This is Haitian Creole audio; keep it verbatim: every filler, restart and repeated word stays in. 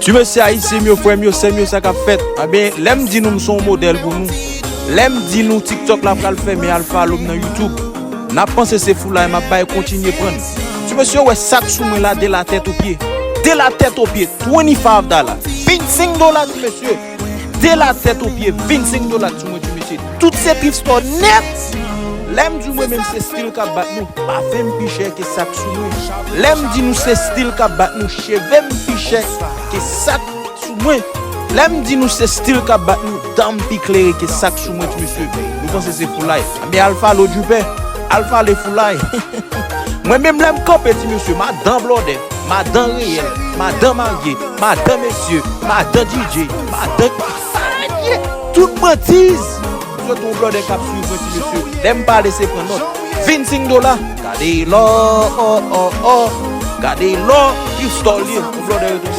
Ti mesye ayisyen m yo, frè m yo, sè m yo, sa k ap fèt? Anben, lè m di nou m se yon modèl pou nou, lè m di nou TikTok la pral fèmen, al follow m nan YouTube, n ap panse se foulay m ap bay, kontinye pran. Ti mesye, wè sa k sou mwen la, de la tèt o pye. De la tèt o pye, twenty-five dola. Vennsenk dola, ti mesye. De la tèt o pye, vennsenk dola sou mwen, ti mesye. Tout se thrift store nèt. Lè m di mwen menm se stil k ap bat nou, pafen m pi chè ke sa k sou mwen. Lè m di nou se stil k ap bat nou, cheve m pi chè ke sa k sou mwen. Lè m di nou se stil k ap bat nou, dan m pi klere ke sa k sou mwen, ti mesye. Nou panse se foulay? Anben, al follow Dripper, al follow foulay. Mwen menm lè m kanpe, ti mesye, madan blòdè, madan reyèl, madan marye, madan mesye, madan D J, madan, sa ye? Tout mwen tiz. Sou yon blòdè k ap swiv mwen, ti mesye. Lè m pale, se pran nòt. Vennsenk dola. Gade lò, ò, ò, ò. Gade lò, pistòlye. Yon blòdè ret yon blòdè.